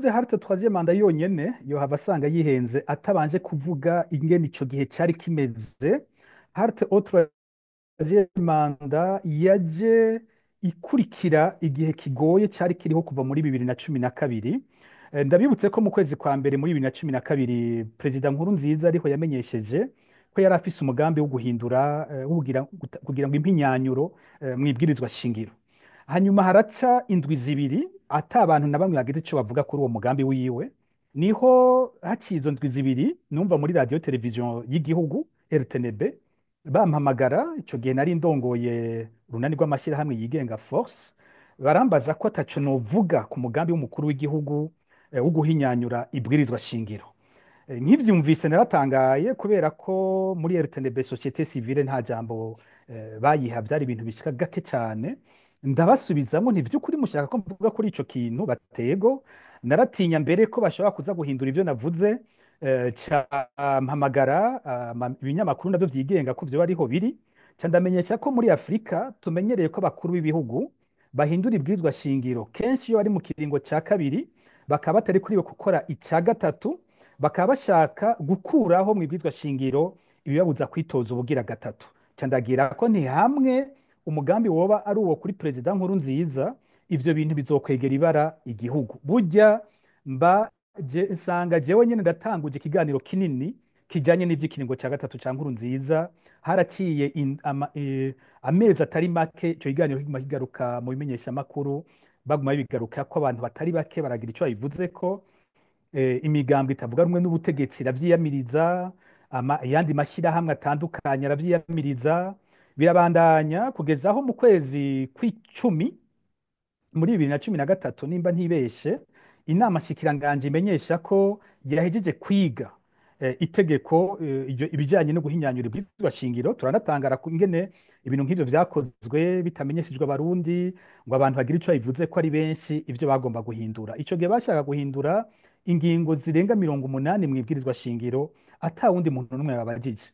Avuze halte troisième mandat yonyene yohava asanga yihenze atabanje kuvuga ingene ico gihe cari kimeze. Halte au troisième mandat yaje ikurikira igihe kigoye cari kiriho kuva muri 2012. Ndabibutse ko mu kwezi kwa mbere muri 2012 Perezida Nkurunziza ariho yamenyesheje ko yari afise umugambi wo guhindura, wo kugira ngo impinyanyuro mw'ibwirizwa shingiro. Hanyuma haraca indwi 2 ata abantu na bamwe bagize ico bavuga kuri uwo mugambi wiwe. Niho haciye izo ndwi 2 numva muri radiyo televiziyo y'igihugu RTNB bampamagara. Ico gihe nari ndongoye urunani rw'amashyirahamwe yigenga Force. Barambaza ko ataco novuga ku mugambi w'umukuru w'igihugu wo guhinyanyura ibwirizwa shingiro. Nkivyumvise naratangaye, kubera ko muri RTNB société civile nta jambo bayiha, vyari ibintu bishika gake cyane. Ndabasubizamo nti: "Vy'ukuri mushaka ko mvuga kuri ico kintu?" Batego naratinya mbere ko bashobora kuza guhindura ivyo navuze. Ca mpamagara ibinyamakuru navyo vyigenga ko vyoba ariho biri, ca ndamenyesha ko muri Afrika tumenyereye ko abakuru b'ibihugu bahindura ibwirizwa shingiro kenshi iyo bari mu kiringo ca kabiri, bakaba batari kuriwe gukora ica gatatu, bakaba bashaka gukuraho mu ibwirizwa shingiro ibibabuza kwitoza ubugira gatatu. Ca ndagira ko ntihamwe umugambi woba ari uwo kuri Perezida Nkurunziza, ivyo bintu bizokwegera ibara igihugu. Burya mba je nsanga jewe nyene ndatanguje ikiganiro kinini kijanye n'ivy'ikiringo ca gatatu ca Nkurunziza. Haraciye amezi atari make ico kiganiro kiguma kigaruka mu bimenyeshamakuru, baguma bigaruka ko abantu batari bake baragira ico babivuzeko. Imigambwe itavuga rumwe n'ubutegetsi iravyiyamiriza, ayandi mashyirahamwe atandukanye aravyiyamiriza. Birabandanya kugeza aho mu kwezi kw'icumi muri 2013, nimba ntibeshe, inama nshikiranganji imenyesha ko yahejeje kwiga itegeko ibijyanye no guhinyanyura ibwirizwa shingiro. Turanatangara ku ingene ibintu nk'ivyo vyakozwe bitamenyeshejwe Abarundi ngo abantu bagire ico babivuze ko ari benshi. Ivyo bagomba guhindura ico gihe, bashaka guhindura ingingo zirenga 80 mu ibwirizwa shingiro ata wundi muntu n'umwe babajije.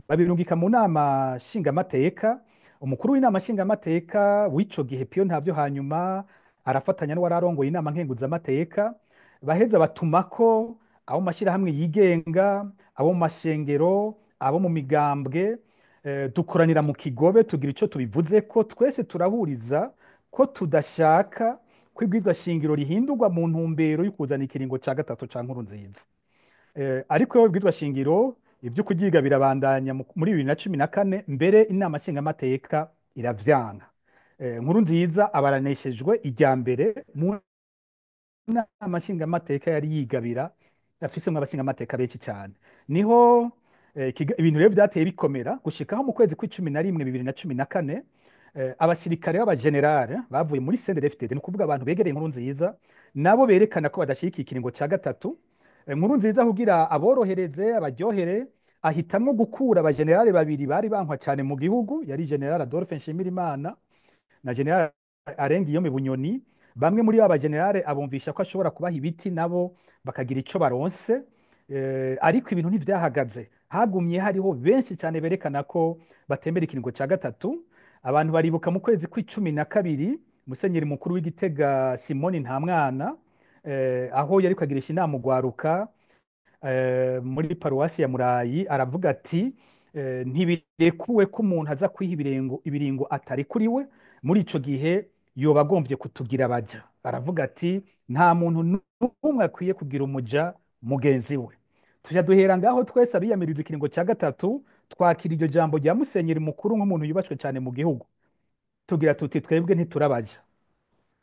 Babirungika mu nama nshingamateka. Umukuru w'inama nshingamateka w'ico gihe, Pio Ntavyo, hanyuma arafatanya n'uwararongoye inama nkenguzamateka, baheza batumako abo mu mashyirahamwe yigenga, abo mu mashengero, abo mu migambwe. Dukoranira mu Kigobe, tugira ico tubivuzeko. Twese turahuriza ko tudashaka ko ibwirizwa shingiro rihindurwa mu ntumbero yo kuzana ikiringo ca gatatu ca Nkurunziza. Ariko ibwirizwa shingiro ibyo kuryiga birabandanya. Muri 2014 mbere inama nshingamateka iravyanka. Nkurunziza abaraneshejwe ijya mbere mu nama nshingamateka yari yigabira, afisemwo abashingamateka benshi cyane. Niho ibintu rero byateye bikomera gushikaho mu kwezi kw'icumi na rimwe 2014 abasirikare b'abagenerale bavuye muri CNDD-FDD, ni ukuvuga abantu begereye Nkurunziza, nabo berekana ko badashigikiye ikiringo ca gatatu. Nkurunziza kugira aborohereze abaryohere ahitamwo gukura abagenerale babiri bari bankwa cyane mu gihugu, yari General Adolphe Nshimirimana na General Alain Guillaume Bunyoni. Bamwe muri ba bagenerale abumvisha ko ashobora kubaha ibiti nabo bakagira ico baronse. Ariko ibintu ntivyahagaze, hagumye hariho benshi cyane berekana ko batemera ikiringo ca gatatu. Abantu baribuka mu kwezi kw'icumi na kabiri Musenyeri mukuru w'Igitega Simoni Ntamwana, aho yariko agirisha inama ugwaruka muri paruwasi ya Murayi, aravuga ati: "Ntibirekuwe ko umuntu aza kwiha ibiringo atarekuriwe. Muri ico gihe yoba agomvye kutugira abaja." Aravuga ati: "Nta muntu n'umwe akwiye kugira umuja mugenzi we." Tuja duhera ngaho twese abiyamiriza ikiringo ca gatatu twakira iryo jambo rya musenyeri mukuru nk'umuntu yubashwe cyane mu gihugu, tugira tuti: "Twebwe ntiturabaja."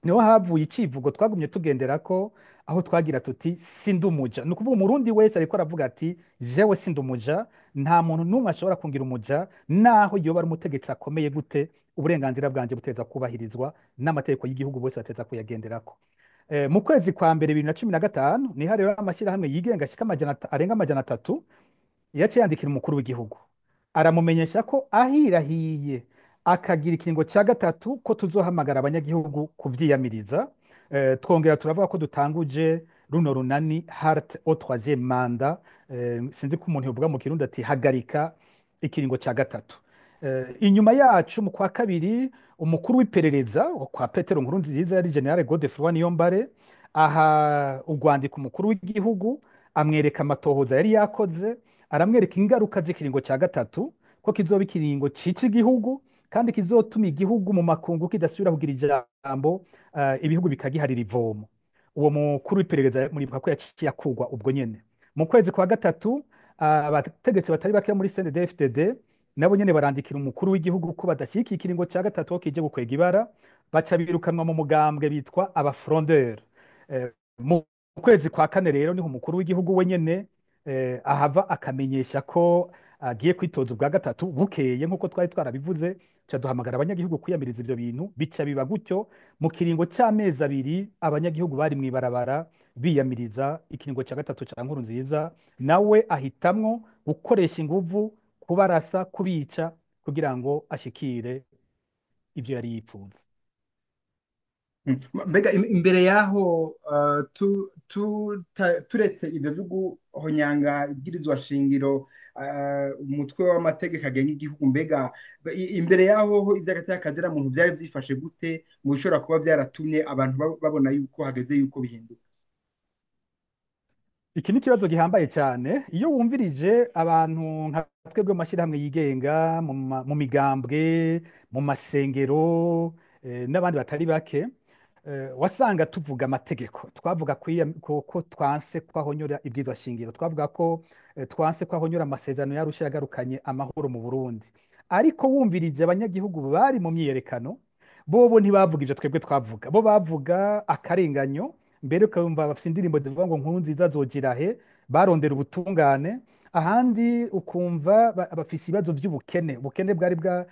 Niho havuye icivugo twagumye tugendera ko, aho twagira tuti: "Sindi umuja." Ni ukuvuga Umurundi wese ariko aravuga ati: "Jewe sindi umuja, nta muntu n'umwe ashobora kungira umuja naho yoba ari umutegetsi akomeye gute. Uburenganzira bwanje buteza kubahirizwa n'amategeko y'igihugu, bose bateza kuyagenderako." Mu kwezi kwa mbere 2015 niho rero amashyirahamwe yigenga ashika arenga 300 yaciye yandikira umukuru w'igihugu, aramumenyesha ko ahirahiye akagira ikiringo cya gatatu ko tuzohamagara abanyagihugu kuvyiyamiriza. Twongera turavuga ko dutanguje runo runani Halte au troisième mandat. Sinzi ko umuntu yovuga mu Kirundi ati hagarika ikiringo cya gatatu. Inyuma yacu mu kwa kabiri umukuru w'iperereza kwa Petero Nkurunziza yari General Godefroid Niyombare. Aha urwandiko umukuru w'igihugu, amwereka amatohoza yari yakoze, aramwereka ingaruka z'ikiringo cya gatatu, ko kizoba ikiringo cica igihugu kandi kizotuma igihugu mu makungu kidasubira kugira ijambo, ibihugu bikagiharira ivomo. Uwo mukuru w'iperereza muribuka ko yaciye akurwa ubwo nyene mu kwezi kwa gatatu. Abategetsi batari bake muri CNDD-FDD nabo nyene barandikira umukuru w'igihugu ko badashyigikiye ikiringo cya gatatu, ko kije gukwega ibara, baca birukanwa mu mugambwe, bitwa aba frondeurs. Mu kwezi kwa kane rero niho umukuru w'igihugu we nyene ahava akamenyesha ko agiye kwitoza ubwa gatatu. Bukeye, nk'uko twari twarabivuze, ca duhamagara abanyagihugu kwiyamiriza ivyo bintu, bica biba gutyo. Mu kiringo c'amezi 2 abanyagihugu bari mw'ibarabara biyamiriza ikiringo cya gatatu ca Nkurunziza, nawe ahitamwo gukoresha inguvu, kubarasa, kubica, kugira ngo ashikire ivyo yari yipfuza. Mbega imbere yaho, turetse ivyo vyo guhonyanga ibwirizwa shingiro, umutwe w'amategeko agenga igihugu, mbega imbere yaho ho ivy'agateka kazina muntu vyari vyifashe gute, mu bishobora kuba vyaratumye abantu babona yuko hageze yuko bihinduka? Iki ni ikibazo gihambaye cyane. Iyo wumvirije abantu nka twebwe mu mashyirahamwe yigenga, mu migambwe, mu masengero, n'abandi batari bake, wasanga tuvuga amategeko. Twavuga ko twanse kwahonyora ibwirizwa shingiro, twavuga ko twanse kwahonyora amasezerano y'Arusha yagarukanye amahoro mu Burundi. Ariko wumvirije abanyagihugu bari mu myiyerekano, bobo ntibavuga ivyo twebwe twavuga. Bo bavuga akarenganyo, mbere ukumva bafise indirimbo zivuga ngo Nkurunziza azogira he, barondera ubutungane. Ahandi ukumva bafise ibibazo vy'ubukene, ubukene bwari bwa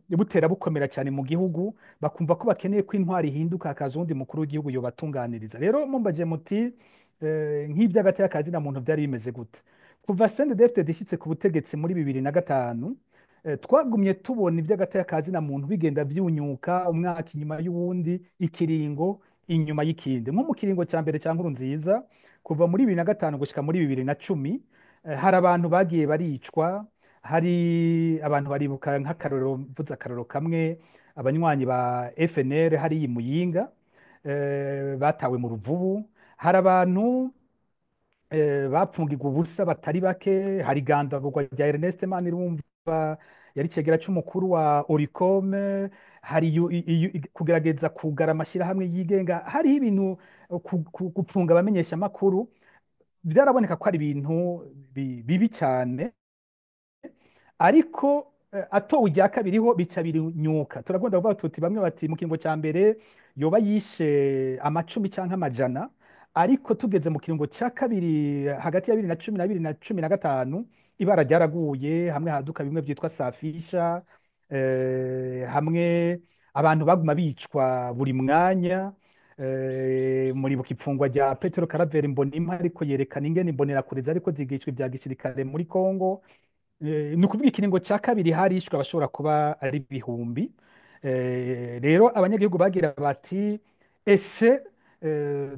butera bukomera cyane mu gihugu, bakumva ko bakeneye ko intwari ihinduka, hakaza uwundi mukuru w'igihugu yobatunganiriza. Rero mumbaje muti nk'ivy'agateka kazina muntu vyari bimeze gute kuva CNDD-FDD ishitse ku butegetsi muri 2005, twagumye tubona ivy'agateka kazina muntu bigenda vyunyuka umwaka inyuma y'uwundi, ikiringo inyuma y'ikindi. Nko mu kiringo cya mbere cya Nkurunziza, kuva muri 2005 gushika muri 2010, hari abantu bagiye baricwa. Hari abantu baribuka nk'akarorero, mvuze akarorero kamwe, abanywanyi ba FNL hari i Muyinga batawe mu Ruvubu. Hari abantu bapfungirwa ubusa batari bake. Hari igandagurwa rya Ernest Manirumva, yari icegera c'umukuru wa Oricome. Hari kugerageza kugara amashyirahamwe yigenga, hariho ibintu gupfunga abamenyesha amakuru. Vyaraboneka ko ari ibintu bibi cyane. Ariko atowe irya kabiri ho bica birunyuka. Turakunda kuvuga tuti, bamwe bati mu kiringo cya mbere yoba yishe amacumi canke amajana, ariko tugeze mu kiringo cya kabiri, hagati ya 2010 na 2015, ibara ryaraguye. Hamwe haduka bimwe vyitwa safisha, hamwe abantu baguma bicwa buri mwanya. Muribuka ifungwa rya Petero Karaveri Mbonimpa, ariko yerekana ingene imbonerakure zariko zigishwa ibya gisirikare muri Kongo. Ni ukuvuga ikiringo cya kabiri harishwe abashobora kuba ari ibihumbi. Rero abanyagihugu bagira bati: ese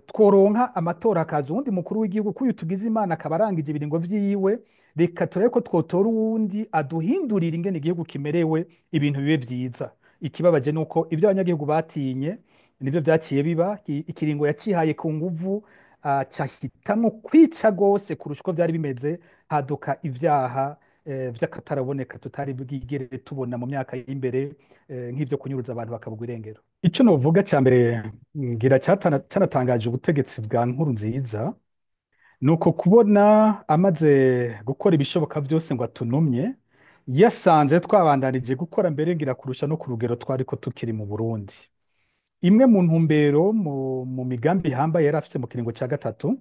tworonka amatora, hakaza uwundi mukuru w'igihugu, kuyu tugize Imana akaba arangije ibiringo vyiwe, reka turebe ko twotora uwundi aduhindurira ingene igihugu kimerewe, ibintu bibe vyiza. Ikibabaje nuko ivyo abanyagihugu batinye nivyo vyaciye biba. Ikiringo yacihaye ku nguvu, cahitamwo kwica gose kurusha uko vyari bimeze, haduka ivyaha vy'akataraboneka tutari bwigere tubona mu myaka y'imbere, nk'ivyo kunyuruza abantu bakabugwa irengero. Ico novuga ca mbere ngira canatangaje ubutegetsi bwa Nkurunziza, nuko kubona amaze gukora ibishoboka vyose ngo atunumye, yasanze twabandanije gukora, mbere ngira kurusha no ku rugero twariko tukiri mu Burundi. Imwe mu ntumbero mu migambi ihambaye yari afise mu kiringo ca gatatu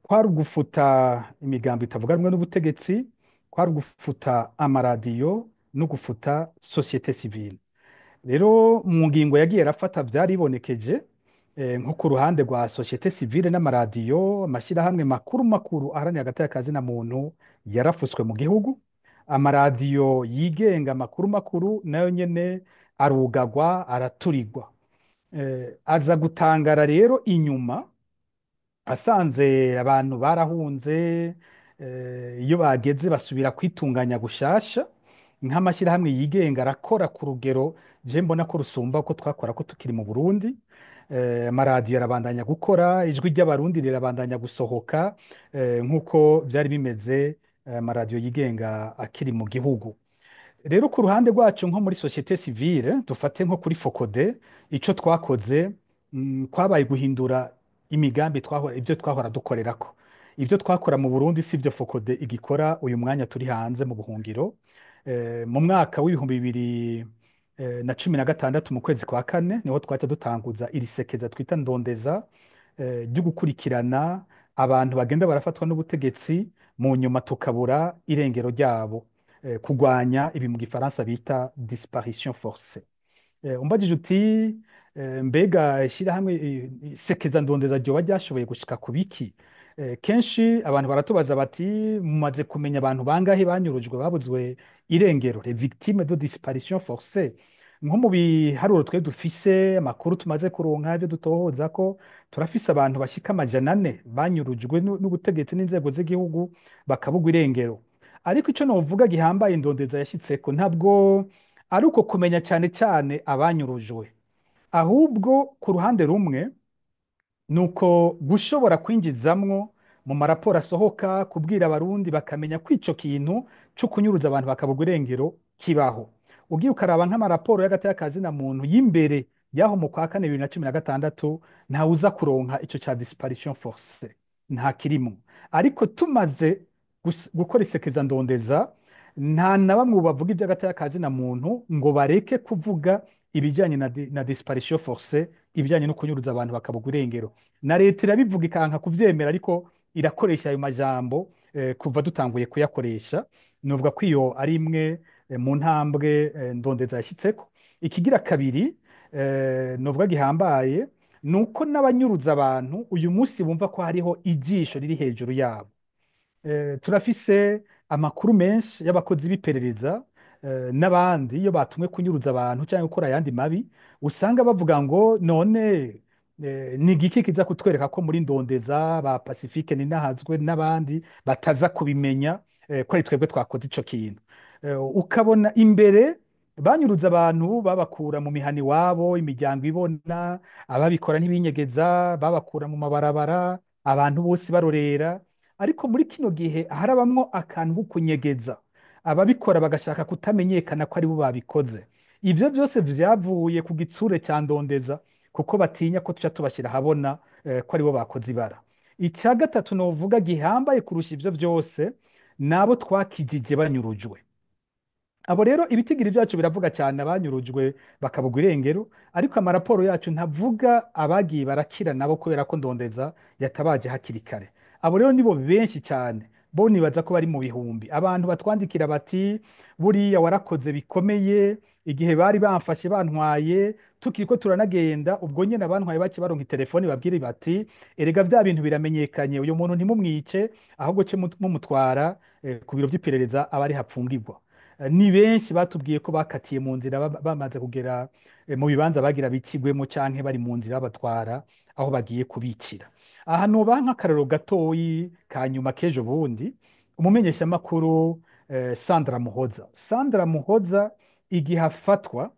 kwari ugufuta imigambi itavuga rumwe n'ubutegetsi, kwari ugufuta amaradiyo no gufuta société civile. Rero mu ngingo yagiye arafata vyaribonekeje, nko ku ruhande rwa société civile n'amaradiyo, amashyirahamwe makuru makuru aharanira agateka kazina muntu yarafuswe mu gihugu, amaradiyo yigenga makuru makuru nayo nyene arugagwa, araturirwa. Aza gutangara rero inyuma asanze abantu barahunze, iyo bageze basubira kwitunganya gushasha, nk'amashyirahamwe yigenga arakora ku rugero je mbona ko rusumba ko twakora ko tukiri mu Burundi. Amaradiyo arabandanya gukora, ijwi ry'Abarundi rirabandanya gusohoka, nk'uko vyari bimeze, amaradiyo yigenga akiri mu gihugu. Rero ku ruhande rwacu nko muri société civile, dufate nko kuri FOCODE, ico twakoze kwabaye guhindura imigambi twahora, ibyo twahora dukorerako. Ibyo twakora mu Burundi si byo FOCODE igikora uyu mwanya turi hanze mu buhungiro. Mu mwaka w'2016 mu kwezi kwa kane niho twaca dutanguza iri sekeza twita Ndondeza, ryo gukurikirana abantu bagenda barafatwa n'ubutegetsi mu nyuma tukabura irengero ryabo, kugwanya ibi mu gifaransa bita disparition forcée. Umbajije uti mbega ishyirahamwe sekeza Ndondeza ryoba ryashoboye gushika ku biki? Kenshi abantu baratubaza bati mumaze kumenya abantu bangahe banyurujwe babuzwe irengero, les victimes de disparition forcée? Nko mu biharuro twe dufise, amakuru tumaze kuronka, ivyo dutohoza, ko turafise abantu bashika 400 banyurujwe n'ubutegetsi n'inzego z'igihugu bakabugwa irengero. Ariko ico novuga gihambaye Ndondeza yashitseko ntabwo ari uko kumenya cane cane abanyurujwe, ahubwo ku ruhande rumwe nuko gushobora kwinjizamwo mu maraporo asohoka, kubwira Abarundi bakamenya ko ico kintu co kunyuruza abantu bakabugwa irengero kibaho. Ugiye ukaraba nk'amaraporo y'agateka kazina muntu y'imbere y'aho mu kwa kane 2016, ntawuza kuronka ico ca disparition forcée, nta kirimo. Ariko tumaze gukora isekeza Ndondeza, nta na bamwe bavuga iby'agateka kazina muntu ngo bareke kuvuga ibijyanye na disparition forcée, ibijyanye no kunyuruza abantu bakabugwa irengero. Na leta irabivuga ikanka kuvyemera, ariko irakoresha ayo majambo kuva dutanguye kuyakoresha. Novuga ko iyo ari imwe mu ntambwe Ndondeza yashyitseko. Ikigira kabiri novuga gihambaye ni uko n'abanyuruza abantu uyu munsi bumva ko hariho ijisho riri hejuru yabo. Turafise amakuru menshi y'abakozi b'iperereza n'abandi, iyo batumwe kunyuruza abantu cyangwa gukora ayandi mabi, usanga bavuga ngo none ni igiki kiza kutwereka ko muri Ndondeza ba Pacifique Ninahazwe n'abandi bataza kubimenya ko ari twebwe twakoze ico kintu? Ukabona imbere banyuruza abantu babakura mu mihana iwabo, imiryango ibona, ababikora ntibinyegeza, babakura mu mabarabara abantu bose barorera. Ariko muri kino gihe harabamwo akantu ko kunyegeza, ababikora bagashaka kutamenyekana ko aribo babikoze. Ivyo vyose vyavuye ku gitsure ca Ndondeza, kuko batinya ko tuca tubashira ahabona ko aribo bakoze ibara. Icya gatatu novuga gihambaye kurusha ivyo vyose, nabo twakijije banyurujwe. Abo rero ibitigiri byacu biravuga cyane abanyurujwe bakabugwa irengero, ariko amaraporo yacu ntavuga abagiye barakira nabo kubera ko Ndondeza yatabaje hakiri kare. Abo rero nibo benshi cyane, bo nibaza ko bari mu bihumbi. Abantu batwandikira bati buriya warakoze bikomeye, igihe bari bamfashe bantwaye tukiriko turanagenda, ubwo nyene abantwaye bake baronka telefoni babwire bati erega vya bintu biramenyekanye, uyu muntu ntimumwice, ahubwo ce mumutwara ku biro vy'iperereza aba ari hapfungirwa. Ni benshi batubwiye ko bakatiye mu nzira bamaze kugera mu bibanza bagira bicigwemo, canke bari mu nzira batwara aho bagiye kubicira. Aha nobaha nk'akarorero gatoyi ka nyuma k'ejo bundi, umumenyeshamakuru Sandra Muhoza. Sandra Muhoza igihe afatwa,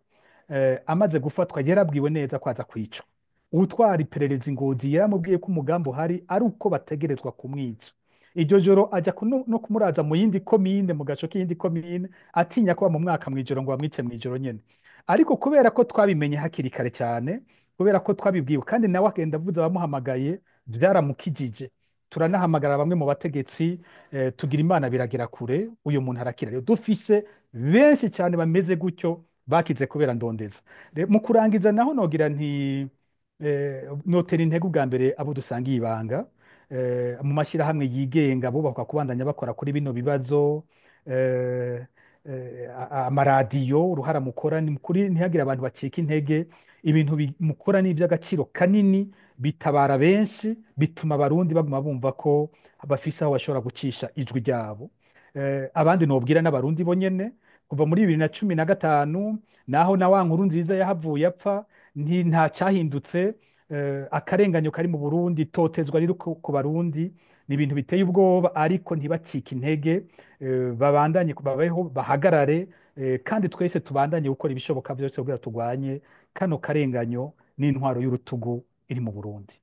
amaze gufatwa yarabwiwe neza ko aza kwicwa. Uwutwara iperereza i Ngozi yaramubwiye ko umugambi uhari ari uko bategerezwa kumwica. Iryo joro aja no kumuraza mu yindi komine, mu gaco k'iyindi komine, atinya ko bamumwaka mw'ijoro ngo bamwice mw'ijoro nyene. Ariko kubera ko twabimenye hakiri kare cyane, kubera ko twabibwiwe kandi nawe agenda avuze abamuhamagaye, vyaramukijije. Turanahamagara bamwe mu bategetsi, tugira Imana biragera kure, uyu muntu arakira. Rero dufise benshi cyane bameze gutyo bakize kubera Ndondeza. Mu kurangiza naho nogira nti notera intege ubwa mbere abo dusangiye ibanga mu mashyirahamwe yigenga bubakwa kubandanya bakora kuri bino bibazo, amaradiyo, uruhara mukora ni kuri, ntihagire abantu bacika intege. Ibintu mukora ni iby'agaciro kanini, bitabara benshi, bituma Abarundi baguma bumva ko bafise aho bashobora gucisha ijwi ryabo. Abandi nobwira n'Abarundi bo nyene, kuva muri 2015 naho na wa Nkurunziza yahavuye apfa, nta cyahindutse. Akarenganyo kari mu Burundi, totezwa riri ku Barundi, ni ibintu biteye ubwoba, ariko ntibacike intege, babandanye babeho, bahagarare, kandi twese tubandanye gukora ibishoboka byose kugira turwanye kano karenganyo. n'intwaro y'urutugu iri mu Burundi.